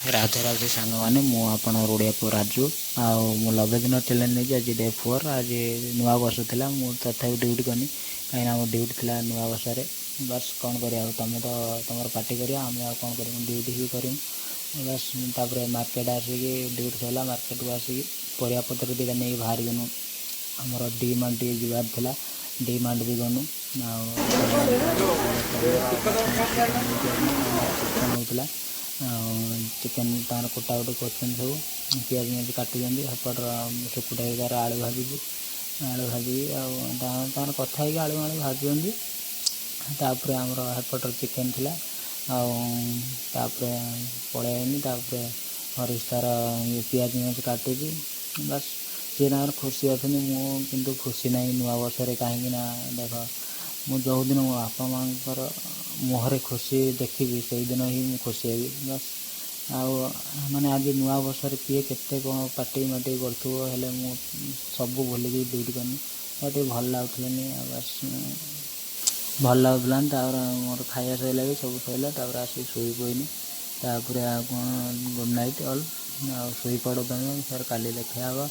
ରାଧେ ରାଧେ ସାଙ୍ଗମାନେ, ମୁଁ ଆପଣଙ୍କର ଓଡ଼ିଆ ପୁଅ ରାଜୁ। ଆଉ ମୁଁ 90 ଦିନ ଚ୍ୟାଲେଞ୍ଜ ନେଇଛି। ଆଜି ଡେ 4। ଆଜି ନୂଆ ବର୍ଷ ଥିଲା, ମୁଁ ତଥାପି ଡ୍ୟୁଟି କରିନି, କାହିଁକିନା ଆମ ଡ୍ୟୁଟି ଥିଲା ନୂଆ ବର୍ଷରେ। ବାସ୍, କ'ଣ କରିବା ଆଉ? ତୁମେ ତ ତୁମର ପାର୍ଟି କରିବ, ଆମେ ଆଉ କ'ଣ କରିବୁ? ଡ୍ୟୁଟି ହିଁ କରିବୁ, ବାସ୍। ତାପରେ ମାର୍କେଟ ଆସିକି, ଡ୍ୟୁଟି ସରିଲା, ମାର୍କେଟକୁ ଆସିକି ପରିବା ପତ୍ର ଦୁଇଟା ନେଇକି ବାହାରିଗନୁ। ଆମର ଡି ମାର୍ଟ ଟିକେ ଯିବାର ଥିଲା, ଡି ମାର୍ଟ ବି ଗନୁ। ଆଉ ଚିକେନ୍ ନେଇକି ଚିକେନ୍ ହେଉଥିଲା। ଆଉ ଚିକେନ୍ ତାଙ୍କର କୁଟାକୁଟି କରୁଛନ୍ତି, ସବୁ ପିଆଜ ମିଆଜ କାଟୁଛନ୍ତି। ସେପଟର ଶୁକୁଟା ତାର ଆଳୁ ଭାଜୁଛି। ଆଳୁ ଭାଜିକି ଆଉ ତାଙ୍କର କଥା ହେଇକି ଆଳୁ ଆଳୁ ଭାଜୁଛନ୍ତି। ତାପରେ ଆମର ସେପଟର ଚିକେନ୍ ଥିଲା। ଆଉ ତାପରେ ପଳେଇ ଆଇନି। ତାପରେ ହରିଶ ତାର ଇଏ ପିଆଜ ମିଆଜ କାଟୁଛି। ବାସ୍, ସିଏ ତାଙ୍କର ଖୁସି ଅଛନ୍ତି, ମୁଁ କିନ୍ତୁ ଖୁସି ନାହିଁ ନୂଆ ବର୍ଷରେ। କାହିଁକି ନା ଦେଖ, ମୁଁ ଯେଉଁଦିନ ମୋ ବାପା ମାଆଙ୍କର ମୁହଁରେ ଖୁସି ଦେଖିବି, ସେଇଦିନ ହିଁ ମୁଁ ଖୁସି ହେବି, ବାସ୍। ଆଉ ମାନେ ଆଜି ନୂଆ ବର୍ଷରେ କିଏ କେତେ କ'ଣ ପାର୍ଟି ମାଟି କରୁଥିବ, ହେଲେ ମୁଁ ସବୁ ଭୁଲିକି ଡ୍ୟୁଟି କଲି। ଆଉ ଟିକେ ଭଲ ଲାଗୁଥିଲାନି। ଆଉ ବାସ୍, ଭଲ ଲାଗୁଥିଲାନି। ତାପରେ ମୋର ଖାଇବା ସରିଲା ବି, ସବୁ ସରିଲା। ତାପରେ ଆସିକି ଶୋଇ ପଡ଼ିଲି। ତାପରେ ଆଉ କ'ଣ, ଗୁଡ଼୍ ନାଇଟ୍ ଅଲ୍। ଆଉ ଶୋଇପଡ଼ ତୁମେ, ଫେର କାଲି ଦେଖା ହେବ।